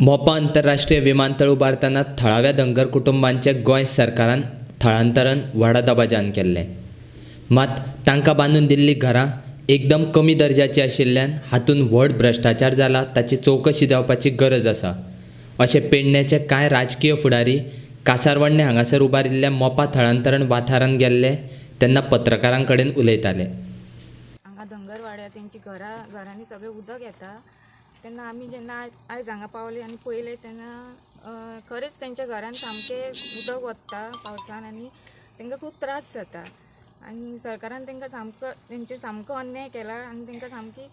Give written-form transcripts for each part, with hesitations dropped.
मोपा अंतरराष्ट्रीय विमानतळ उबारतना थळाव्या धनगर कुटुंबांचे गोंय सरकारान थळांतरण व्हडा दबाज्यान केल्लें. मात तांकां बांदून दिल्लीं घरां एकदम कमी दर्जाची आशिल्ल्यान हातूंत व्हड भ्रश्टाचार जाला, ताची चवकशी जावपाची गरज आसा अशें पेडण्याचे कांय राजकीय फुडारी कासारवर्णे हांगासर उबारिल्ल्या मोपा थळांतरण वाठारांत गेल्ले तेन्ना पत्रकारां कडेन उलयताले. हांगा धनगर वाड्यार तेंची घरां घरांनी सगळें उदक येता तेन्ना आमी जेन्ना आयज हांगा पावले आनी पळयलें तेन्ना खरेंच तेंच्या घरान सामकें उदक वता पावसान आनी तांकां खूब त्रास जाता आनी सरकारान तांकां सामको तेंचेर सामको अन्याय केला आनी तांकां सामकी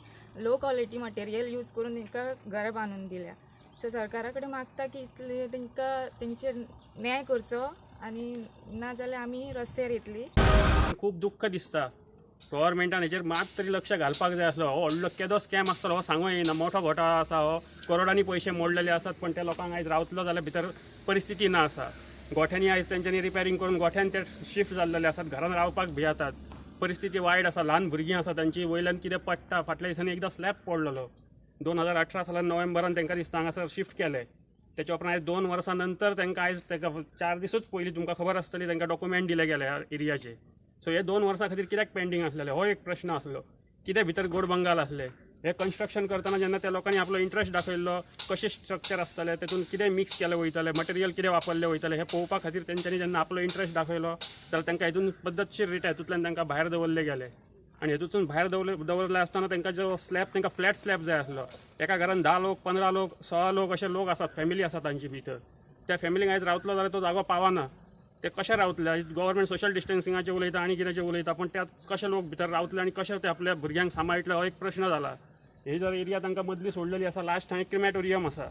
लो क्वॉलिटी मटेरियल यूज करून तांकां घरां बांदून दिल्या. सो सरकारा कडेन मागता की इतले तांकां तेंचेर न्याय करचो आनी ना जाल्यार आमी रस्त्यार येतली. खूब दुख्ख दिसता. गव्हर्मेंटान हेचेर मात तरी लक्ष घालपाक जाय आसलो. हो व्हडलो केदो स्कॅम आसतलो हो सांगू येना. मोठो घोटाळो आसा हो. करोडांनी पयशे मोडलेले आसात, पण त्या लोकांक आयज रावतलो जाल्यार भितर परिस्थिती ना आसा. गोठ्यांनी आयज तेंच्यांनी रिपेरींग करून गोठ्यान ते शिफ्ट जाल्लेले आसात. घरान रावपाक भियेतात. परिस्थिती वायट आसा. ल्हान भुरगीं आसा तांची, वयल्यान कितें पडटा. फाटल्या दिसांनी एकदां स्लॅब पडलेलो. 2018 सालान नोव्हेंबरान तांकां दिसता हांगासर शिफ्ट केलें. तेच्या उपरांत आयज 2 वर्सां नंतर तांकां आयज ताका 4 दिसूच पयलीं तुमकां खबर आसतली तांकां डॉक्युमेंट दिले गेले ह्या एरियाचे. सो हे 2 वर्सां खातीर कित्याक पेंडींग आसलेले हो एक प्रश्न आसलो. कितें भितर गोड बंगाल आसले. हे कन्स्ट्रक्शन करतना जेन्ना त्या लोकांनी आपलो इंट्रस्ट दाखयल्लो, कशें स्ट्रक्चर आसतलें, तेतून कितें मिक्स केलें वयतलें, मटेरियल कितें वापरलें वयतलें, हें पळोवपा खातीर तेंच्यांनी जेन्ना आपलो इंट्रस्ट दाखयलो जाल्यार तांकां हितून पद्दतशीर रित्या हितूंतल्यान तांकां भायर दवरले गेले. आनी हेतूंतसून भायर दवरले आसतना तांकां जो स्लॅब, तांकां फ्लॅट स्लॅब जाय आसलो. एका घरान 10 लोक, 15 लोक, 16 लोक अशे लोक आसात, फॅमिली आसा तांची भितर. त्या फॅमिलीक आयज रावतलो जाल्यार तो जागो पावना. ते कशे रावतले? आयज गव्हर्मेंट सोशल डिस्टन्सिंगाचें उलयता आनी कित्याचें उलयता, पूण त्या कशे लोक भितर रावतले आनी कशे ते आपल्या भुरग्यांक सांबाळटले हो एक प्रश्न जाला. ही जर एरिया तांकां मदली सोडलेली आसा, लास्ट थंय क्रिमेटोरियम आसा.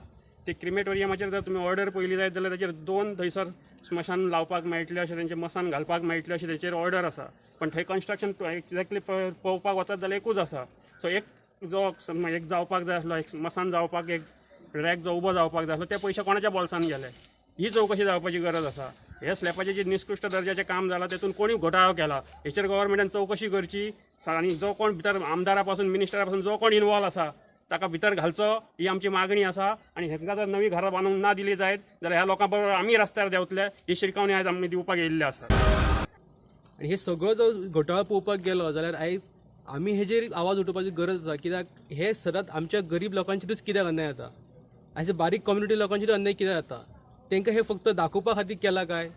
ते क्रिमेटोरियमाचेर जर तुमी ऑर्डर पळयली जायत जाल्यार ताचेर 2 थंयसर स्मशान लावपाक मेळटलें अशें, तेंचें मसान घालपाक मेळटलें अशें तेचेर ऑर्डर आसा. पण थंय कन्स्ट्रक्शन एक्झॅक्टली पळोवपाक वचत जाल्यार एकूच आसा. सो एक जो एक जावपाक जाय आसलो, एक मसान जावपाक एक रॅक जो उबो जावपाक जाय आसलो, ते पयशे कोणाच्या बोल्सान गेले ही चवकशी जावपाची गरज आसा. हे स्लॅपाचें जे निकृश्ट दर्जाचें काम जालां तेतून कोणी घोटाळो केला हेचेर गव्हर्मेंटान चवकशी करची आनी जो कोण भितर आमदारा पासून मिनिस्टरा पासून जो कोण इनवॉल्व आसा ताका भितर घालचो ही आमची मागणी आसा. आनी हेंकां जर नवी घरां बांदूंक ना दिली जायत जाल्यार ह्या लोकां बरोबर आमी रस्त्यार देंवतले ही शिटकावणी आयज आमी दिवपाक येयल्ले आसा. आनी हे सगळो जो घोटाळो पळोवपाक गेलो जाल्यार आयज आमी हेजेर आवाज उठोवपाची गरज आसा. कित्याक हे सदांच आमच्या गरीब लोकांचेरूच कित्याक अन्याय जाता, आयज बारीक कम्युनिटी लोकांचेर अन्याय कित्याक जाता? तांकां हे फक्त दाखोवपा खातीर केला काय?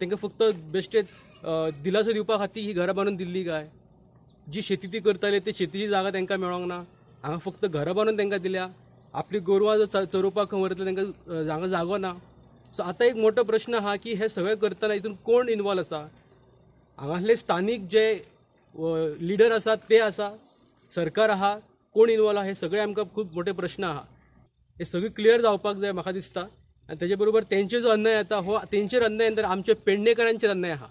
तांकां फक्त बेश्टे दिलासो दिवपा खातीर ही घरां बांदून दिल्ली काय? जी शेती ती करताले ते शेतीची जागा तांकां मेळोंक ना. हांगा फक्त घरां बांदून तांकां दिल्या. आपली गोरवां जर चरोवपाक खंय व्हरतले तांकां हांगा जागो ना. सो आतां एक मोठो प्रश्न आहा की हे सगळें करतना हितून कोण इनवॉल्व आसा? हांगासले स्थानीक जे लिडर आसात ते आसा, सरकार आहा, कोण इनवॉल्व आहा, हे सगळे आमकां खूब मोठे प्रश्न आहा. हे सगळे क्लियर जावपाक जाय म्हाका दिसता. आनी तेजे बरोबर तेंचेर जो अन्याय जाता हो तेंचेर अन्याय तर आमच्या पेडणेकरांचेर अन्याय आहा.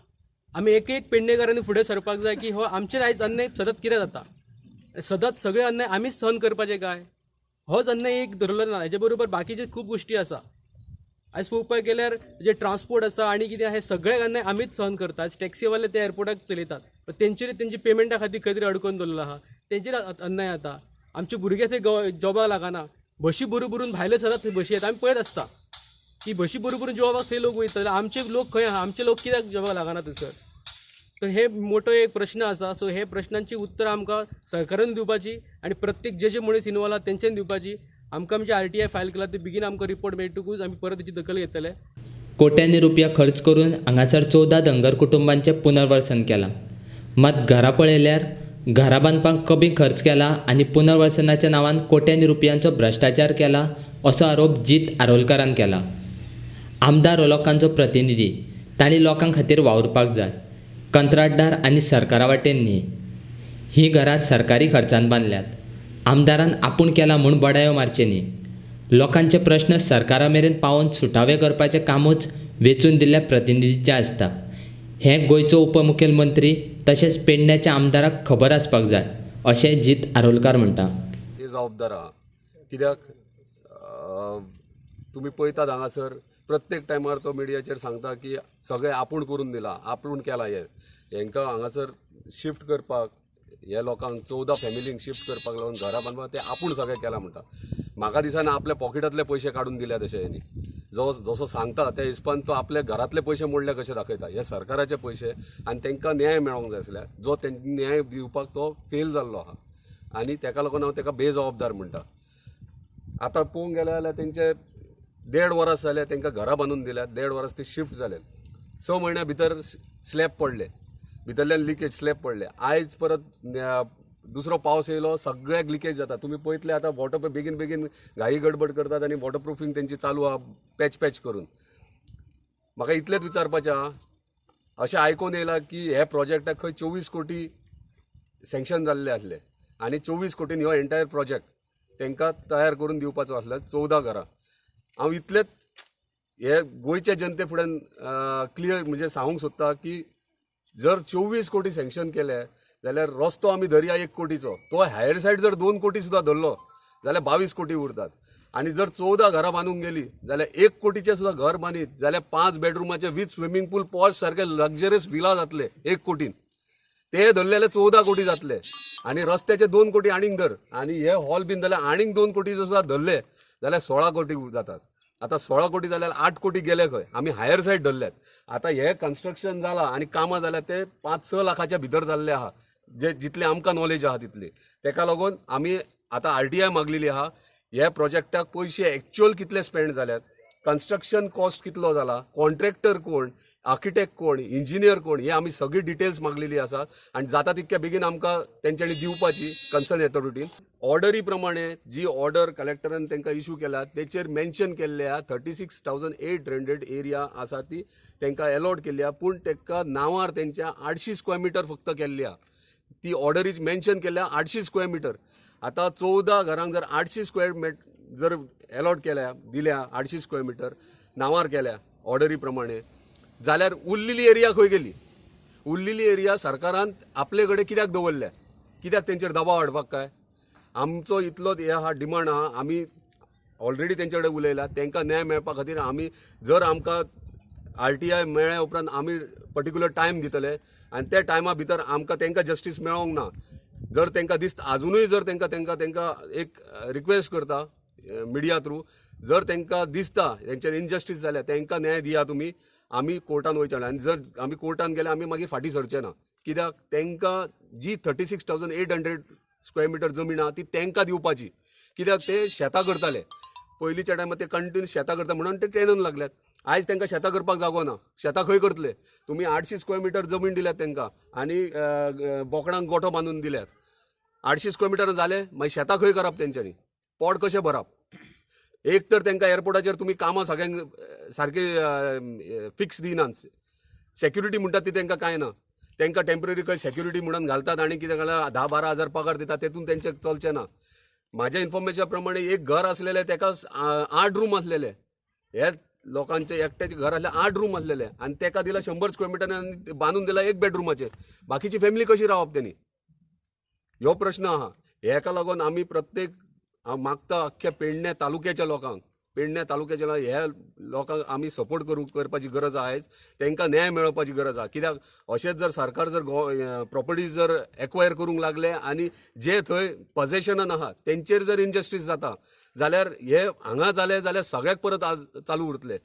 आमी एक एक पेडणेकरांनी फुडें सरपाक जाय की हो आमचेर आयज अन्याय सतत कितें जाता, सदांच सगळे अन्याय आमीच सहन करपाचे काय? होच अन्याय एक धरलो ना, हेजे बरोबर बाकीचे खूब गोश्टी आसा. आयज पळोवपाक गेल्यार जे ट्रान्सपोर्ट आसा आनी कितें हे सगळे अन्याय आमीच सहन करता. आयज टॅक्सीवाले ते एअरपोर्टाक चलयतात, पण तेंचेर तेंची पेमेंटा खातीर खंय तरी अडकोवन दवरलेलो आहा, तेंचेर अन्याय जाता. आमचे भुरगे थंय जॉबाक लागना, बशी भरून भरून भायले सदांच थंय बशी येता. आमी पळयत आसता की बशी भरून भरून जॉबाक थंय लोक वयता, जाल्यार आमचे लोक खंय आहा? आमचे लोक कित्याक जॉबाक लागना थंयसर? तर हे मोठो एक प्रश्न आसा. सो हे प्रश्नांची उत्तरां आमकां सरकारान दिवपाची आनी प्रत्येक जे जे मनीस इनवॉल्व आहा तेंच्यान दिवपाची. आमकां आमची RTI file केला ते बेगीन आमकां रिपोर्ट मेळटकूच आमी परत तेची दखल घेतले. कोट्यांनी रुपया खर्च करून हांगासर 14 धनगर कुटुंबांचें पुनर्वसन केलां. मात घरां पळयल्यार घरां बांदपाक कमी खर्च केला आनी पुनर्वसनाच्या नांवान कोट्यांनी रुपयांचो भ्रश्टाचार केला असो आरोप जीत आरोलकारान केला. आमदार हो लोकांचो प्रतिनिधी, तांणी लोकां खातीर वावुरपाक जाय, कंत्राटदार आनी सरकारा वाटेन न्ही. हीं घरां सरकारी खर्चान बांदल्यात, आमदारान आपूण केला म्हूण बडायो मारचे न्ही. लोकांचे प्रश्न सरकारा मेरेन पावोवन सुटावे करपाचें कामूच वेंचून दिल्ल्या प्रतिनिधीचें आसता. हें गोंयचो उपमुखेलमंत्री तशेंच पेडण्याच्या आमदाराक खबर आसपाक जाय अशें जीत आरोलकार म्हणटा. ते जबाबदार आहा कित्याक तुमी पळयतात हांगासर प्रत्येक टायमार तो मिडियाचेर सांगता की सगळें आपूण करून दिलां, आपूण केलां. हें हेंकां हांगासर शिफ्ट करपाक, ह्या लोकांक 14 फॅमिलींक शिफ्ट करपाक लागून घरां बांदपाक ते आपूण सगळें केलां म्हणटा. म्हाका दिसना आपल्या पॉकेटांतले पयशे काडून दिल्या तशें हेणी. जो जसो सांगता त्या हिसपान तो आपल्या घरांतले पयशे मोडले कशे दाखयता. हे सरकाराचे पयशे आनी तांकां न्याय मेळोंक जाय आसल्या, जो तेंकां न्याय दिवपाक तो फेल जाल्लो आहा आनी ताका लागून हांव ताका बेजबाबदार म्हणटा. आतां पळोवंक गेले जाल्यार तेंचे 1.5 वरस जालें तांकां घरां बांदून दिल्यात, 1.5 वरस ती शिफ्ट जाले, 6 म्हयन्या भितर स्लॅब पडले, भितरल्यान लिकेज स्लॅब पडले. आयज परत दुसरो पावस येयलो, सगळ्याक लिकेज जाता. तुमी पळयतले आतां वॉटर बेगीन बेगीन घाई गडबड करतात आनी वॉटर प्रुफींग तेंची चालू आहा पॅच पॅच करून. म्हाका इतलेंच विचारपाचें आहा, अशें आयकून येयलां की हे प्रोजेक्टाक खंय 24 कोटी सँक्शन जाल्ले आसले आनी 24 कोटीन हो एंटायर प्रोजेक्ट तांकां तयार करून दिवपाचो आसलो, 14 घरां. हांव इतलेंच हे गोंयच्या जनते फुड्यान क्लियर म्हणजे सांगूंक सोदता की जर 24 कोटी सँक्शन केले जाल्यार रस्तो आमी धरया 1 कोटीचो, तो हायर सायड जर 2 कोटी सुद्दां धरलो जाल्यार 22 कोटी उरतात. आनी जर 14 घरां बांदूंक गेली जाल्यार 1 कोटीचें सुद्दां घर बांदीत जाल्यार 5 बेडरुमाचे वीथ स्विमींग पूल पॉश सारके लक्झरियस विला जातले 1 कोटीन, ते धरले जाल्यार 14 कोटी जातले. आनी रस्त्याचे 2 कोटी आनीक धर आनी हे हॉल बीन जाल्यार आनीक 2 कोटी सुद्दां धरले जाल्यार 16 कोटी जातात. आतां 16 कोटी जाल्यार 8 कोटी गेले खंय, आमी हायर सायड धरल्यात. आतां हे कन्स्ट्रक्शन जालां आनी कामां जाल्यार ते 5-6 लाखाच्या भितर जाल्ले आहा, जे जितले आमकां नॉलेज आहा तितली. तेका लागून आमी आतां RTI मागलेली आहा, ह्या प्रोजेक्टाक पयशे एक्चुअल कितले स्पेंड जाल्यात, कन्स्ट्रक्शन कॉस्ट कितलो जाला, कॉन्ट्रॅक्टर कोण, आर्किटेक्ट कोण, इंजिनियर कोण, हे आमी सगळी डिटेल्स मागलेली आसा आनी जाता तितक्या बेगीन आमकां तेंच्यांनी दिवपाची कन्सर्न अथॉरिटीन. ऑर्डरी प्रमाणे जी ऑर्डर कलेक्टरान तांकां इशू केला तेचेर मेन्शन केल्ले आहा 36,800 एरिया आसा ती तांकां एलॉट केल्ली आहा, पूण तांकां नांवार तेंच्या 800 स्क्वेअर मिटर फक्त केल्ली आहा. ती ऑर्डरीच मेन्शन केल्या 800 स्क्वेअर मिटर. आतां 14 घरांक जर 800 स्क्वेअर मिटर जर एलॉट केल्या दिल्या 800 स्क्वेअर मिटर नांवार केल्या ऑर्डरी प्रमाणे जाल्यार उरलेली एरिया खंय गेली? उरलेली एरिया सरकारान आपले कडेन कित्याक दवरल्या? कित्याक तेंचेर दबाव हाडपाक काय? आमचो इतलोच हे आहा डिमांड आहा, आमी ऑलरेडी तेंचे कडेन उलयला, तांकां न्याय मेळपा खातीर आमी जर आमकां RTI मेळ्ळ्या उपरांत आमी पर्टिक्युलर टायम दितले आनी त्या टायमा भितर आमकां तांकां जस्टीस मेळोंक ना जर तांकां दिसता आजुनूय जर तांकां तांकां तांकां एक रिक्वेस्ट करता मिडिया थ्रू, जर तांकां दिसता तेंचेर इनजस्टीस जाल्या तांकां न्याय दिया तुमी, आमी कोर्टान वयचे. आनी जर आमी कोर्टान गेले आमी मागीर फाटीं सरचे ना, कित्याक तांकां जी 36,800 स्क्वेअर मिटर जमीन आहा ती तांकां दिवपाची, कित्याक ते शेतां करताले पयलींच्या टायमार, ते कंटिन्यू शेतां करता म्हणून ते ट्रेनून लागल्यात. आयज तांकां शेतां करपाक जागो ना, शेतां खंय करतले? तुमी 800 स्क्वेअर मिटर जमीन दिल्यात तांकां आनी बोकडांक गोठो बांदून दिल्यात, 800 स्क्वेअर मिटर जाले, मागीर शेतां खंय करप तेंच्यांनी? पोट कशें भरप? एक तर तांकां एअरपोर्टाचेर तुमी कामां सगळ्यांक सारकी फिक्स दिनात, सेक्युरिटी म्हणटात ती तांकां कांय ना, तांकां टेंपररी खंय सेक्युरिटी म्हणून घालतात आनी कितें घाल्यार 10-12 हजार पगार दितात, तेतून तेंचें चलचें ना. म्हाज्या इन्फॉर्मेशना प्रमाणे एक घर आसलेलें ताका 8 रूम आसलेले, हे लोकांचे एकट्याचें घर आसलें 8 रूम आसलेले आनी ताका दिला 100 स्क्वेअर मिटर आनी बांदून दिला 1 बेडरुमाचेर, बाकीची फॅमिली कशी रावप तेणी? ह्यो प्रश्न आहा. हेका लागून आमी प्रत्येक हांव मागता अख्ख्या पेडण्या तालुक्याच्या लोकांक, पेडण्या तालुक्याच्या ह्या लोकांक आमी सपोर्ट करपाची गरज आहा, आयज तांकां न्याय मेळोवपाची गरज आहा. कित्याक अशेंच जर सरकार जर प्रॉपर्टीज जर एक्वायर करूंक लागले आनी जे थंय पजेशनान आहा तेंचेर जर इनजस्टीस जाता जाल्यार हे हांगा जाले जाल्यार सगळ्याक परत आज चालू उरतले.